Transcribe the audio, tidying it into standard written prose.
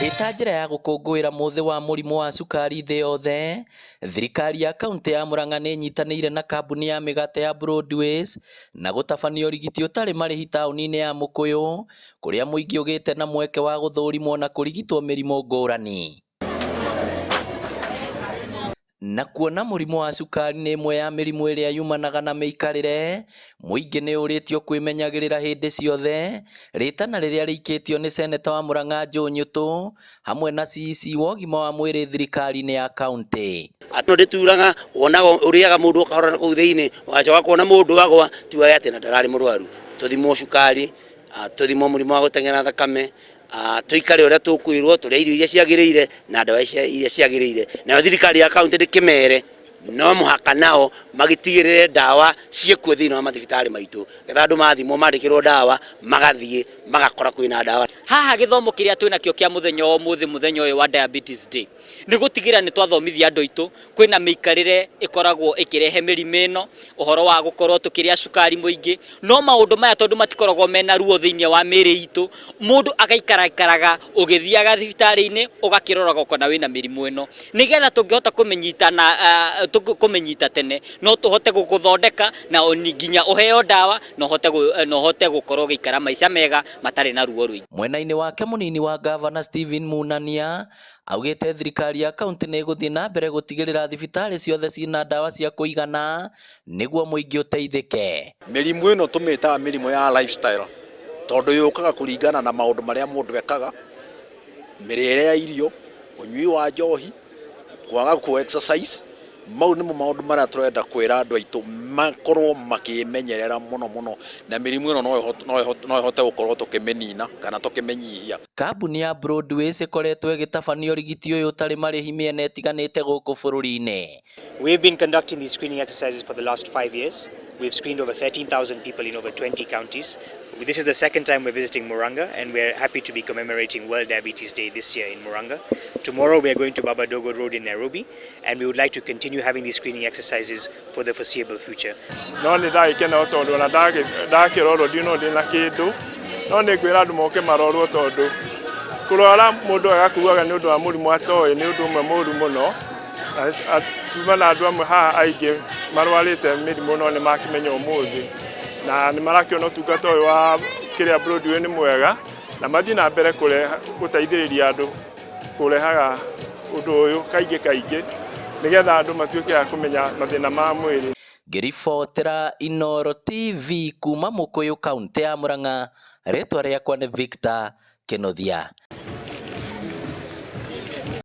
Ĩta njĩra ya gũkũngũĩra mũthĩ wa mũrimũ wa cukari thĩ yothe, thirikari ya kauntĩ ya Murang'a nĩ ĩnyitanĩire na kambuni ya mĩgate ya Broadways na gũtabania ũrigiti ũtarĩ marĩhi taũni-inĩ ya Mũkũyũ, kũrĩa mũingĩ ũgĩte na mweke wa gũthũrimwo na kũrigitwo mĩrimũ ngũrani. Na kuona mũrimũ wa cukari nĩ ĩmwe ya mĩrimũ ĩrĩa yumanaga na mĩikarĩre, mũingĩ nĩ ũrĩtio kwĩmenyagĩrĩra hĩndĩ ciothe, rĩtana rĩrĩa rĩikĩtio nĩ seneta wa Murang'a Joe Nyutu hamwe na CEC wa ũgima wa mwĩrĩ thirikari-inĩ ya kauntĩ. Atĩ ndĩturaga wonaga ũrĩaga mũndũ ũkahora na kũu thĩinĩ ũgacoka kuona mũndũ agwa tuage atĩ na ndararĩ mũrwaru. Tũthimwo cukari, tũthimwo mũrimũ wa gũteng'era thakame, Tũikare ũrĩa tũkwĩrwo, tũrĩe irio iria ciagĩrĩire na ndawa iria ciagĩrĩire. Nayo thirikari ya kaũntĩ ndĩkĩmere no mũhaka nao magĩtigĩrĩre ndawa ciĩkuo thĩinĩ wa mathibitarĩ maitũ, getha andũ mathimwo mandĩkĩrwo ndawa magathiĩ magakora kwĩna ndawa. Haha gĩthomo kĩrĩa twĩnakĩo kĩa mũthenya wa ũmũthĩ mũthenya ũyũ wa Diabetes Day nĩ gũtigĩrĩra nĩ twathomithia andũ aitũ kwĩna mĩikarĩre ĩkoragwo ĩkĩrehe mĩrimũ ĩno, ũhoro wa gũkorwo tũkĩrĩa cukari mũingĩ, no maũndũ maya tondũ matikoragwo mena ruo thĩinĩ wa mĩĩrĩ itũ, mũndũ agaikaraikaraga ũgĩthiaga thibitarĩ-inĩ ũgakĩroraga ũkona wĩna mĩrimũ ĩno, nĩgetha tũngĩhota kũmĩnyita na kũmĩnyita tene, no tũhote gũgũthondeka na nginya ũheo ndawa na ũhote na ũhote gũkorwo ũgĩikara maica mega matarĩ na ruo rũingĩ. Mwena-inĩ wake mũnini wa ngavana Stephen Munania Augĩte thirikari ya kaunti nĩ ĩgũthiĩ na mbere gũtigĩrĩra thibitarĩ ciothe ciĩna ndawa cia kũigana nĩguo mũingĩ ũteithĩke. Mĩrimũ ĩno tũmĩtaga mĩrimũ ya lifestyle tondũ yũkaga kũringana na maũndũ marĩa mũndũ ekaga, mĩrĩre ya irio, ũnyui wa njohi, kwaga kũ exercise, Mau nĩmo maũndũ marĩa tũrenda kwĩra andũ aitũ makorwo makĩmenyerera mũno mũno, na mĩrimũ ĩno no ĩhote gũkorwo tũkĩmĩnina kana tũkĩmĩnyihia. Kambuni ya Broadways ĩkoretwo ĩgĩtabania ũrigiti ũyũ ũtarĩ marĩhi mĩena ĩtiganĩte gũkũ bũrũri-inĩ. We've been conducting these screening exercises for the last 5 years. We've screened over 13,000 people in over 20 counties. This is the second time we're visiting Murang'a, and we're happy to be commemorating World Diabetes Day this year in Murang'a. Tomorrow we are going to Baba Dogo Road in Nairobi, and we would like to continue having these screening exercises for the foreseeable future. No nĩ ndagĩkena tondũ ona ndakĩrorwo ndinona ndĩna kĩndũ, no nĩ ngwĩra andũ moke marorwo tondũ kũrwara mũndũ agakuaga nĩ ũndũ wa mũrimũ atoĩ nĩ ũndũ ũmwe mũru mũno. Tuma na andũ amwe haha aingĩ marwarĩte mĩrimũ no nĩ makĩmenya ũmũthĩ na nĩ marakĩona ũtungata ũyũ wa kĩrĩa Broadway nĩ mwega na mathiĩ na mbere gũteithĩrĩria andũ kũrehaga ũndũ ũyũ kaingĩ kaingĩ nĩgetha andũ matuĩke a kũmenya mathĩna ma mwĩrĩ. Ngĩribotera Inooro TV kuma Mũkũyũ, kauntĩ ya Mũrang'a, rĩtwa rĩakwa nĩ Victor Kĩnuthia.